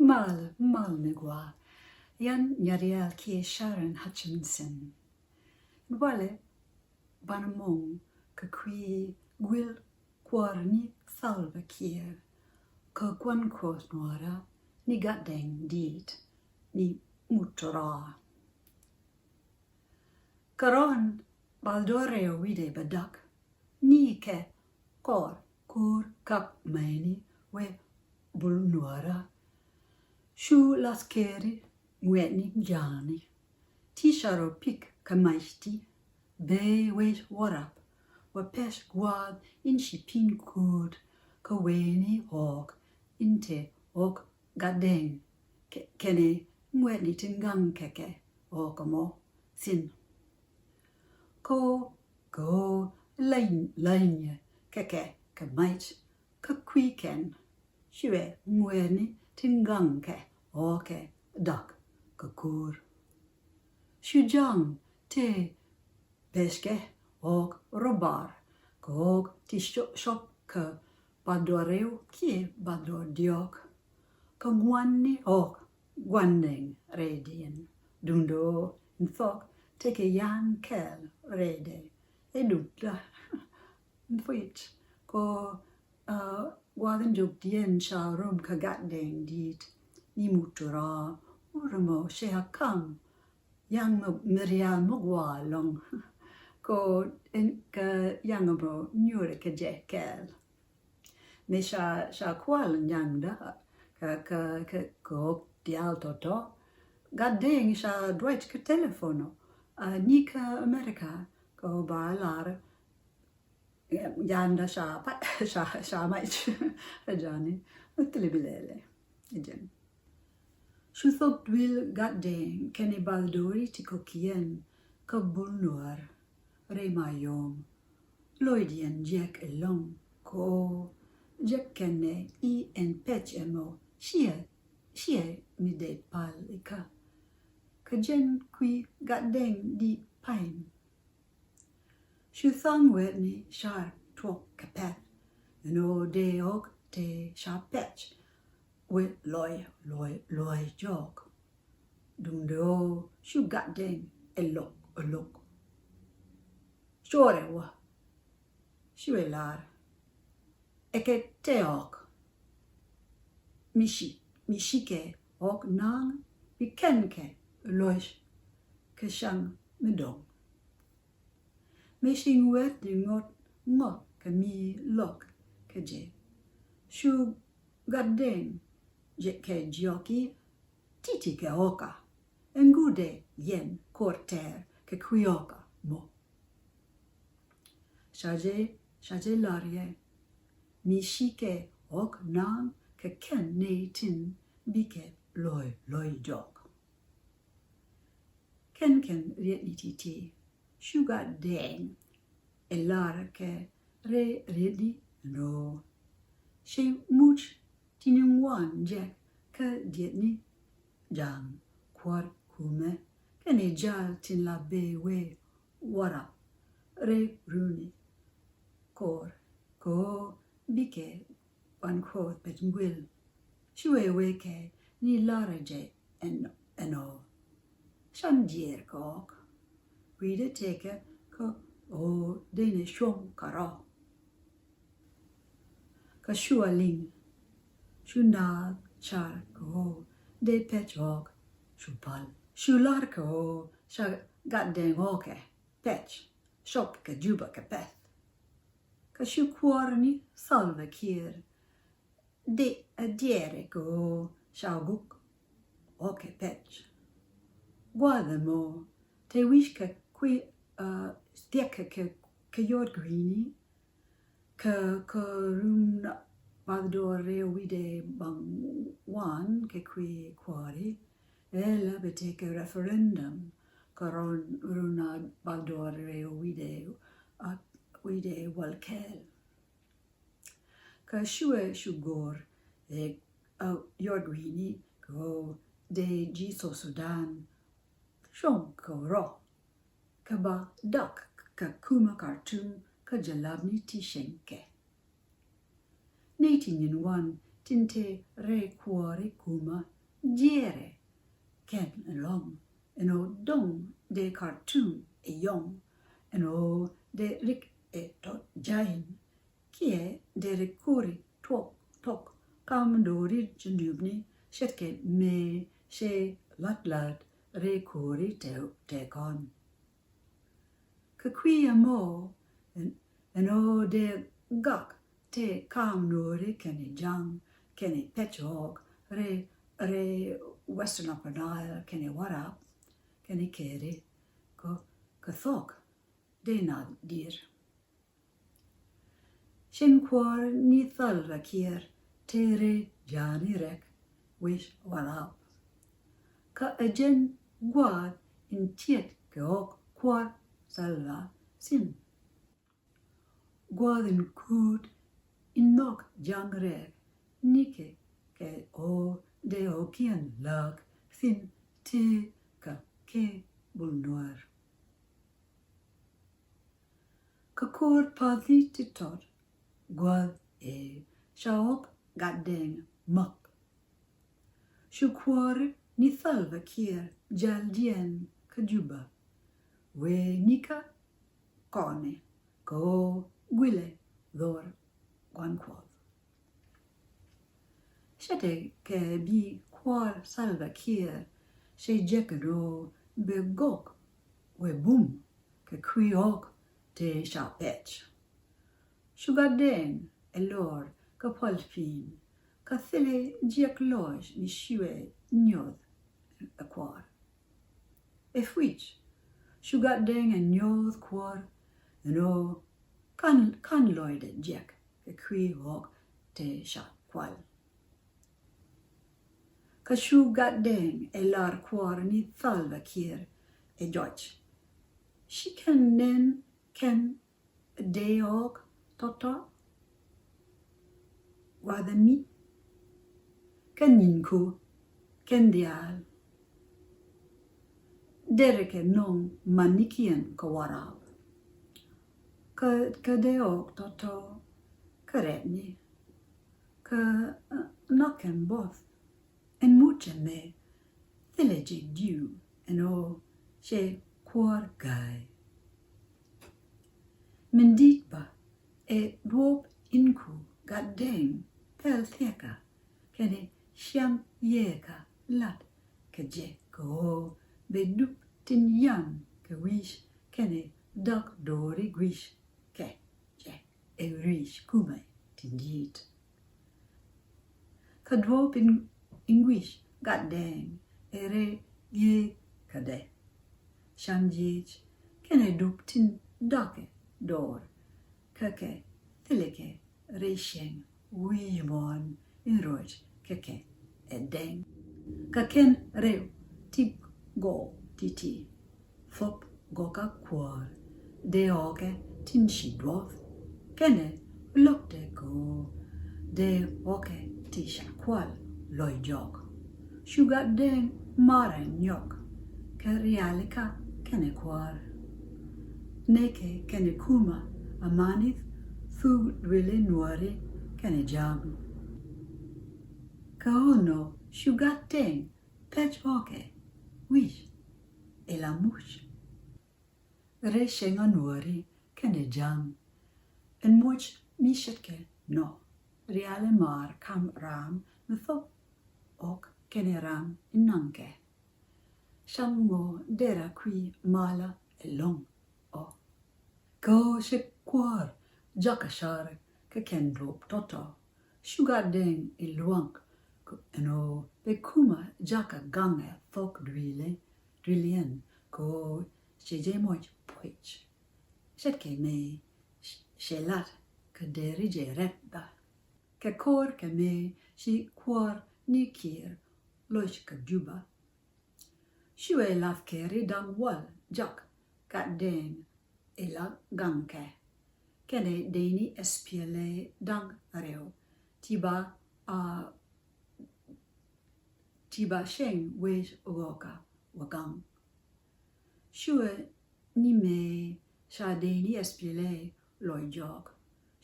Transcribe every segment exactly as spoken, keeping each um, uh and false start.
Mal, mal mi gua. Yan Nyarial kiɛ Sharon Hutchinson. Walɛ banɛ mɔŋ kɛ kui̱ guil kuɔr ni Salva Kiir kɛ kuan Kuɔth Nuära ni Gatdɛŋ Dit ni Mutura. Kɛ rɔn bal duɔrɛ wi̱dɛ bɛ dak ni kɛ kɔr ko̱r kap mɛni wee bul Nuära. Cu laskeri ŋuɛtni ja̱a̱ni ti carɔ pik kɛ mac ti bee wec Warap wä pɛc gua̱a̱th in ci piny kuut kɛ weni ɣɔɔk in te ɣɔk Gatdɛŋ kɛ- kɛnɛ ŋuɛtni ti ŋa̱ŋ kɛ kɛ ɣɔɔk mɔ thin. Ko ko lany lany kɛ kɛ kɛ mac kɛ kui̱ kɛn cuɛ ŋuɛtni ti ŋa̱ŋ kɛ ɣɔɔkɛ dak kɛ ko̱r. Cu ja̱a̱ŋ te pɛckɛ ɣɔɔk rɔ bar kɛ ɣɔɔk ti cop kɛ bal duɔr rɛw kiɛ bal duɔr diɔk. Kɛ ŋuan ni ɣɔɔk gua̱n nɛŋ rɛydiɛn duundɛ ɣöö in thɔk tekɛ yan kɛɛl rɛydɛ ɛ dukda. Puc kɔ gua̱th in jɔkdiɛn ca rom kɛ Gatdɛŋ Dit ni Mutura. Wurɛ mɔ cɛ a kam yaŋ mɛ rial mɛ gua lɔŋ kɔ kɛ yaŋ mɔ nyuurɛ kɛ jɛ kɛɛl. Mi ca ca kual nyaŋda kɛ kɛ kɛ kɔk dial tɔtɔ. Gatdɛŋ ca duac kɛ telephone a ni kɛ America kɔ ba lar. Janda ca pa ca ca mac. Jani thili bi lɛlɛ jɛn. Cu thok duil Gatdɛŋ kɛnɛ bal dori ti kɔkiɛn kä bul nuɔr rɛy Mayom. Lɔcdiɛn jek ɛlɔŋ kɔ jek kɛnɛ i ɛn pɛc ɛmɔ ciɛ ciɛ mi dee pal ikä. Kä jɛn kui̱ Gatdɛŋ di pain. Cu thaŋ wetni car tuɔk kɛ pɛth ɛn ɣöö dee ɣɔk te ca pɛc wä luɔy luɔy luɔy jɔɔk. Duŋdɛ ɣöö cu Gatdɛŋ ɛ lok ɛ lok. Cuɔrɛ wä cuɛ lar ɛ kɛ tɛ ɣɔk mi ci mi cikɛ ɣɔk naŋ bi kɛn kɛ luɔc kɛ caŋ mi dɔŋ. Mi ci ŋuɛt di ŋɔt ŋɔk kɛ mi lɔk kɛ jɛ. Cu Gatdɛŋ jɛ kɛ jiɔki titi kɛ ɣɔka. Ɛn gudɛ yɛn kor tɛr kɛ kui̱ ɣɔka mɔ. Ca jɛ ca jɛ lar yɛ mi cikɛ ɣɔk naŋ kɛ kɛn nɛy tin bikɛ lɔy lɔy jɔk. Kɛn kɛn rietni ti̱ti̱ cu Gatdɛŋ ɛ lar kɛ rɛy rietni nɔ. Cɛ muc ti ni ŋuan jɛ kä dietni ja̱a̱ŋ kuäär kumɛ kɛnɛ jal tin la bee wee Warap rɛy runi kor kɔ bikɛ wan Kuɔth pet ŋuel. Cuɛ wee kɛ ni larɛ jɛ ɛn ɛnɔ. Can jiɛɛr kɛ ɣɔk wi̱i̱dɛ tëëkɛ kä ɣöö dee nɛ cuɔ̱ŋ kärɔ̱. Kä cua liŋ cu naath car kɛ ɣöö dee pɛc ɣɔk cu pal. Cu lar kɛ ɣöö ca Gatdɛŋ ɣɔkɛ pɛc cop kɛ Juba kɛ pɛth. Kä cu kuɔr ni Salva Kiir di a diɛɛrɛ kɛ ɣöö ca guk ɣɔkɛ pɛc. Gua̱a̱th ɛmɔ te wi̱c kɛ kui̱ thiɛk kɛ kɛ yɔt gui̱ni. Kɛ kɛ rum na bath duɔr rɛw wi̱dɛ baŋ wan kɛ kui̱ kuɔri. Ɛ la bɛ tekɛ referendum kɛ run na bath duɔr rɛw wi̱dɛ wi̱dɛ wal kɛɛl. Kä cuɛ cu go̱o̱r ɛ yɔt wi̱ni kɛ ɣöö dee ji̱ South Sudan cuɔ̱ŋ kɛ rɔ kɛ ba dak kɛ kumä Khartoum kä jɛ lapni ti cieŋ kɛ. Ni ti nyin wan tin te rɛy kuɔri kumä jiɛɛrɛ kɛn ɛlɔ̱ŋ. Ɛn ɣöö dɔ̱ŋ dee Khartoum ɛ yɔ̱ŋ, ɛn ɣöö dee rik ɛ tɔt ja̱a̱n kiɛ dee rik kuri tuɔk tɔk kam do̱ri Junubni ce̱tkɛ mëë cɛ la̱t la̱t rɛy kuri tɛ, tɛ kɔn. Kɛ kui̱ ɛmɔ ɛn, ɛn ɣöö dee gak tëë kam Nuɔri kɛnɛ Ja̱ŋ kɛnɛ Pecɔk rɛy, rɛy Western Upper Nile kɛnɛ Warrap kɛnɛ Kɛri kɛ, kɛ thok dee nath dier. Cin kuäär ni Salva Kiir tëë rɛy ja̱a̱ni rɛk wi̱c Warrap. Kä ɛ jɛn gua̱a̱th in tiɛt kɛ ɣɔk kuäär Salva thi̱n. Gua̱a̱th in kuut in nhɔk Ja̱ŋ rɛk nikɛ kɛ ɣöö dee ɣɔ̱kiɛn läk thi̱n tëë kä kɛ Bul Nuäär. Kä ko̱r pa̱thi ti tɔt gua̱a̱th ëë ca ɣɔk Gatdɛŋ mäk. Cu kuäär ni Salva Kiir jäldiɛn kä Juba wëë nikä kɔnɛ kɛ ɣöö guilɛ dhɔr gua̱n kuɔth. Ce̱tkɛ bi kuäär Salva Kiir cɛ jek ɛn ɣöö bɛ gɔk wëë bum kɛ kui̱ ɣɔk tëë ca pɛc. Cu Gatdɛŋ ɛ lɔr kä puɔl piny kä thilɛ jiɛk lɔc mi cuɛ nyuɔth ɛ kuäär. Ɛ puc, cu Gatdɛŋ ɛ nyuɔth kuäär ɛn ɣöö /ka̱n, /ka̱n lɔcdɛ jiɛk kɛ kui̱ ɣɔk tëë ca kual. Kä cu Gatdɛŋ ɛ lar kuäär ni Salva Kiir ɛ jɔc, ci kɛn nɛn kɛn dee ɣɔk tɔ̱tɔ̱ gua̱a̱th ɛmi. Kä nyinkɔ kɛn diaal derɛ kɛ nöŋ manikiɛn kä Warrap. Kä, kä dee ɣɔk tɔ̱tɔ̱ kä rɛtni kä, ɛ, näk kɛn buɔth. Ɛn mucɛ mɛ thilɛ jɛ diw ɛn ɣöö cɛ kuäär ga̱a̱y. Min di̱t bä ɛ duɔ̱ɔ̱p in ku Gatdɛŋ pɛl thiɛkä kɛnɛ ciaŋ yɛɛkä lat kɛ jɛ kɛ ɣöö bɛ dup tin yan kɛ wi̱c kɛnɛ däk do̱ri guic kɛ jɛ ɛ ri̱c kumɛ tin di̱i̱t. Kä duɔ̱ɔ̱p in, in guic Gatdɛŋ ɛ rɛy gi̱i̱kädɛ, ca̱ŋ jiec kɛnɛ dup tin däkɛ do̱r kä kɛ thilɛ kɛ rɛy cieŋ wi̱i̱ muɔ̱ɔ̱n in ruɔ̱c kɛ kɛ ɛ dɛŋ. Kä kɛn rɛw ti gɔw ti̱ti̱. Thop gɔkä kuäär dee ɣɔkɛ tin ci duɔth kɛnɛ lo̱kdɛ kɛ ɣöö dee ɣɔkɛ ti ca kual lɔc jɔk. Cu Gatdɛŋ marɛ nyɔk kɛ rialikä kɛnɛ kuäär. Nɛkɛ kɛnɛ kumä amäni thuk duëli Nuääri kɛnɛ Ja̱a̱ŋ. Kɛ ɣöö nɔ cu Gatdɛŋ pɛc ɣɔkɛ wi̱c ila muc. Rɛy cäŋä Nuääri kɛnɛ Ja̱a̱ŋ ɛn muc mi ce̱tkɛ nɔ riali maar kam ram mi thop ɣɔk kɛnɛ ram in naŋkɛ. Cam mɔ derɛ kui̱ malä ɛlɔ̱ŋ ɔ. Kɛ ɣöö cɛ kuäär jakä cär kɛ kɛn duɔ̱ɔ̱p tɔ̱tɔ̱, cu Gatdɛŋ ɛ luäŋ ɛn ɣöö bɛ kumä jakä gaŋɛ thok duëli, duëliɛn kɛ ɣöö cɛ jɛ moc puɔ̱c. Ce̱tkɛ mëë cɛ lat kɛ deri jɛ rɛp bä. Kɛ ko̱r kɛ mëë ci kuäär ni Kiir loc kä Juba. Cuɛ lath kɛ ri da̱ŋ wäl jak Gatdɛŋ ila gaŋkɛ kɛnɛ dee ni S P L A da̱ŋ rɛw ti ba, a, ti ba cieŋ wec ɣɔkä wä gaŋ. Cuɛ ni mëë ca dee ni S P L A lɔc jɔk,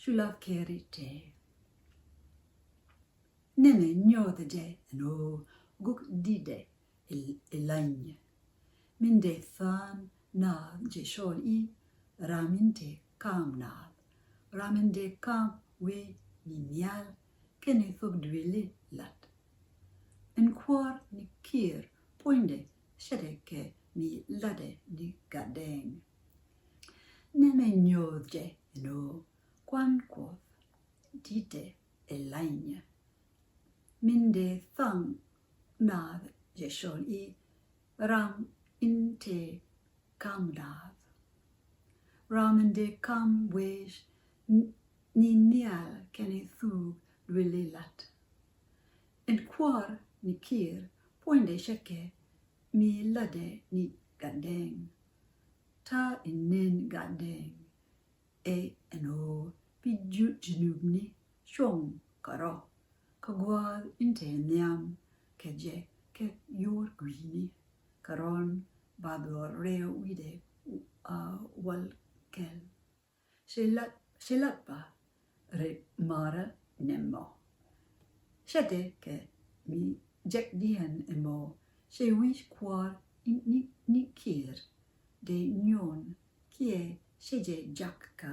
cu lath kɛ ri tɛɛ. Nɛmɛ nyuɔthɛ jɛ ɛn ɣöö guk di̱tdɛ ɛ lany. Min dee tha̱a̱ŋ naath jɛ cɔl i̱ ram in te kam naath, ram in dee kam wee ni nhial kɛnɛ thok duëli lat. Ɛn kuäär ni Kiir puɔ̱nydɛ ce̱tdɛ kɛ mi latdɛ ni Gatdɛŋ. Nɛmɛ nyuɔth jɛ ɛn ɣöö kuan Kuɔth di̱tdɛ ɛ lany. Min dee tha̱a̱ŋ naath jɛ cɔl i̱ ram in te kam naath, ram in dee kam wee ni nhial kɛnɛ thok duëli lat. Ɛn kuäär ni Kiir puɔ̱nydɛ ce̱tkɛ mi latdɛ ni Gatdɛŋ. Ta̱a̱ in nɛn Gatdɛŋ ɛ ɛn ɣöö bi Junubni cuɔ̱ŋ kɛ rɔ, kä gua̱a̱th in te nhiam kɛ jɛ kɛ yor gui̱ni kɛ rɔn ba dhɔr rɛw wi̱cdɛ wäl kɛl. Ci lat, ci lat ba ri marä nɛmɔ. Ce̱tdɛ kɛ mi jekdiɛn ɛmɔ, ci wi̱c kuäär ni, ni, ni Kiir dee nyuɔn kiɛ ci jɛ jak kä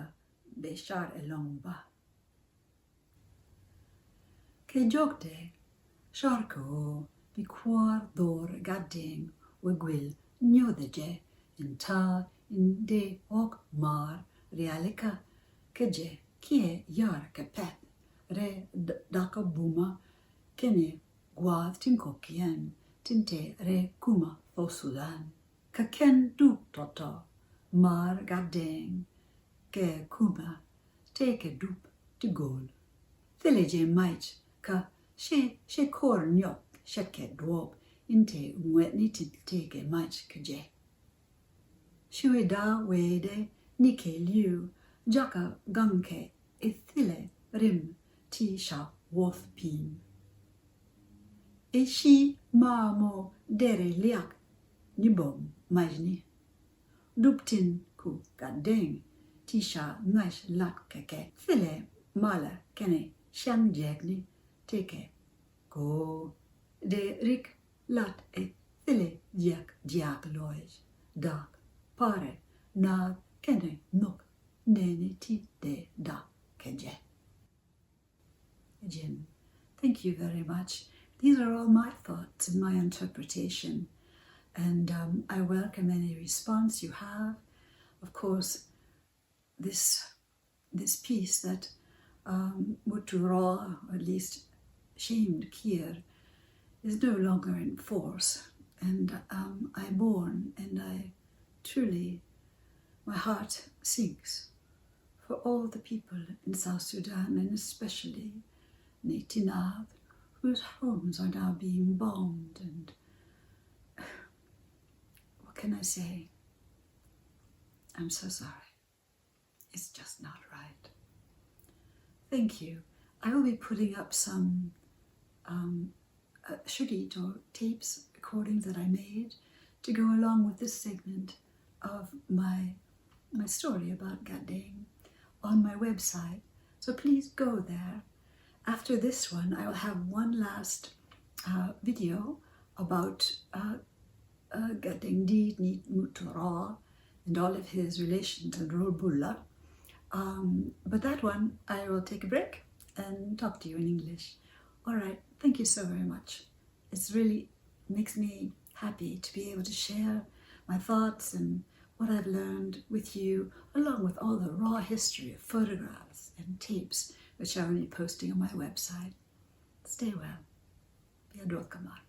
dee car ɛlɔ̱ŋ ba. Kɛ jɔkdɛ, cɔr kɛ ɣöö bi kuäär dhɔr Gatdɛŋ wä guil nyuɔthɛ jɛ in ta̱a̱ in dee ɣɔk maar rialikä kɛ jɛ kiɛ yar kɛ pɛ̈th rɛ dakä bumä kɛnɛ gua̱a̱th tin kɔ̱kiɛn tin te rɛ kumä South Sudan. Kä kɛn dup tɔ̱tɔ̱ maar Gatdɛŋ kɛ kumä tëëkɛ dup ti go̱o̱l. Thilɛ jɛ mac kä ci, ci ko̱r nyɔk ce̱tkɛ duɔ̱ɔ̱p in te ŋuɛtni ti tëëkɛ mac kä jɛ. Ci wee da̱a̱ weedɛ ni kɛ li̱w jakä gaŋkɛ i̱ thilɛ rim ti ca wuɔth piny. I̱ ci maamɔ derɛ liak ni bom macni. Dup tin ku Gatdɛŋ ti ca ŋa̱c lat kɛ kɛ thilɛ malä kɛnɛ cäŋ jiäkni tëëkɛ. Kɛ ɣöö dee rik lat ɛ thilɛ jiäk jiäk lɔc, dak, parɛ, naath kɛnɛ nhök nɛɛni ti dee dak kɛ jɛ. Jim, thank you very much. These are all my thoughts and my interpretation. And um, I welcome any response you have. Of course, this this piece that um, Mutura, or at least shamed Kiir, is no longer in force. And um, I mourn and I truly, my heart sinks for all the people in South Sudan, and especially Natinas, whose homes are now being bombed. And what can I say? I'm so sorry. It's just not right. Thank you. I will be putting up some um, uh, shudit or tapes, recordings that I made to go along with this segment of my my story about Gatdɛŋ on my website. So please go there. After this one, I will have one last uh, video about uh, uh, Gatdɛŋ Diit ni Mutura and all of his relations and Rol Bula. Um, but that one, I will take a break and talk to you in English. All right, thank you so very much. It's really makes me happy to be able to share my thoughts and what I've learned with you, along with all the raw history of photographs and tapes, which I will be posting on my website. Stay well. Bia duɔth kɛ mal.